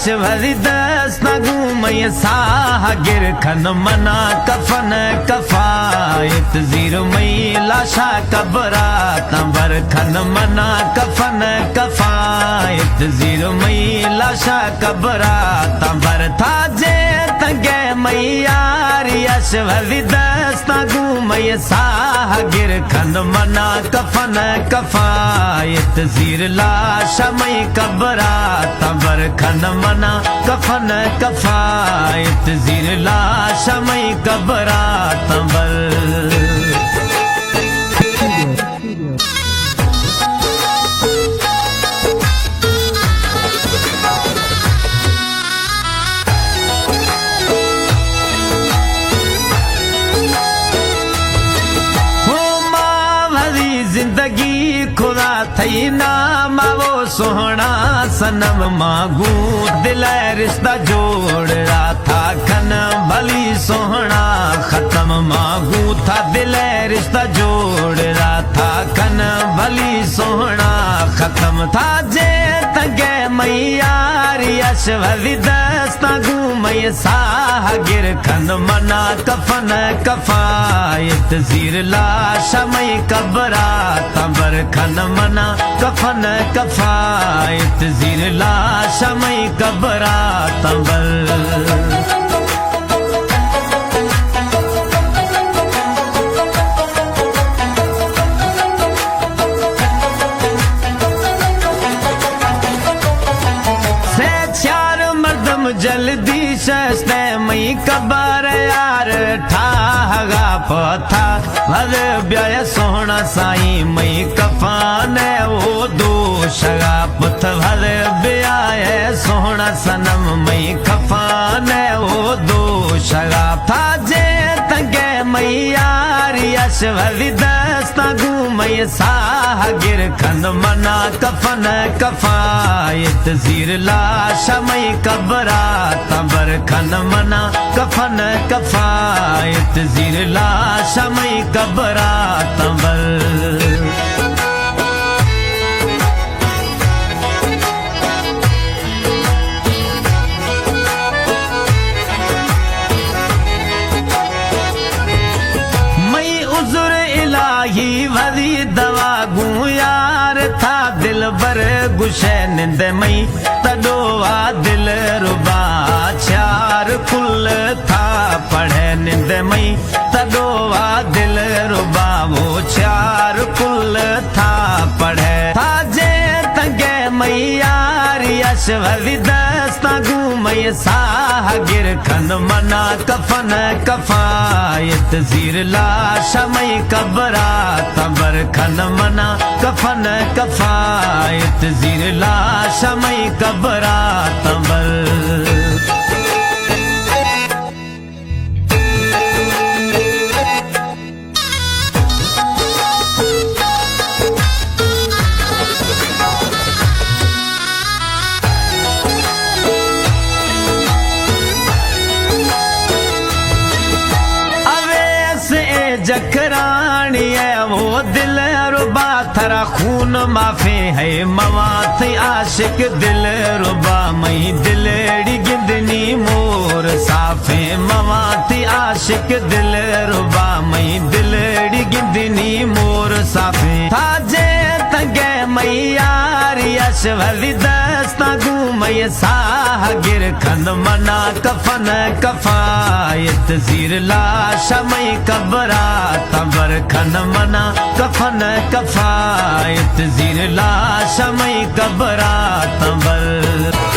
وری دستاں گوں مئے ساہ گر کن منا کفن کفایت زیر مئے لاشا قبراتاں بر کن منا کفن کفایت زیر مئے لاشا قبراتاں بر تاجے تنگے مئے یاری اش وری دستاں گوں مئے ساہ گر کن منا کفن کفایت زیر لاش مئے قبراتاں بر کن منا کفن کفایت زیر لاش مئے قبراتاں بر۔ ہو ما وری زندگی خدا تھئی نام او سوہنا سنم ما گوں دل رشتہ جوڑ را تھا کن بھلی سوہنا ختم ما گوں تھا دل رشتہ جوڑ را تھا کن بھلی سوہنا ختم تھا جے تنگے مئی یاری اش وری دستاں گوں مئی ساہ گر کن منا کفن کفایت زیر لاش مئی قبراتاں بر کن منا کفن کفایت زیر لاش مئی قبراتاں بر۔ سے چار مردم جلدی ششتے مئی قبر یار ٹھاہگا پتھا ور بیائے سوہنا سائیں مئی کفانے او دوشگا پتھا ور بیائے سوہنا سنم مئی کفانے او دوشگا تھا جے تنگے مئی یاری اش وری دستاں گوں مئی ساہ گر کن منا کفن کفایت زیر لاش مئی قبراتاں بر کن منا کفن کفایت زیر لاش مئی قبراتاں بر۔ مئی عذر الہی وری دوا گوں یار تھا دلبر گشے نند مئی تڈو آ دل ربا چار کل تھا پڑھے نند مئی تڈو آ دل ربا وہ چار کل تھا پڑھے تھا جے تنگے مئی یاری اش وری دستاں گوں مئی ساہ گر کن منا کفن کفایت زیر لاش مئی قبراتاں بر کن منا کفن کفایت زیر لاش مئی قبراتاں بر۔ اویس اے جکرانی اے وہ دل ربا تھرا خون معافی ہے مواں تئی عاشق دل ربا مئی دلڑی گندنی مور صافیں مواں تئی عاشق دل ربا مئی دلڑی گندنی مور صافیں تھا جے تنگے مئی یاری اش وری دستاں گوں مئی ساہ گر کن منا کفن کفایت زیر لاش مئی قبراتاں بر کن منا کفن کفایت زیر لاش مئی قبراتاں بر۔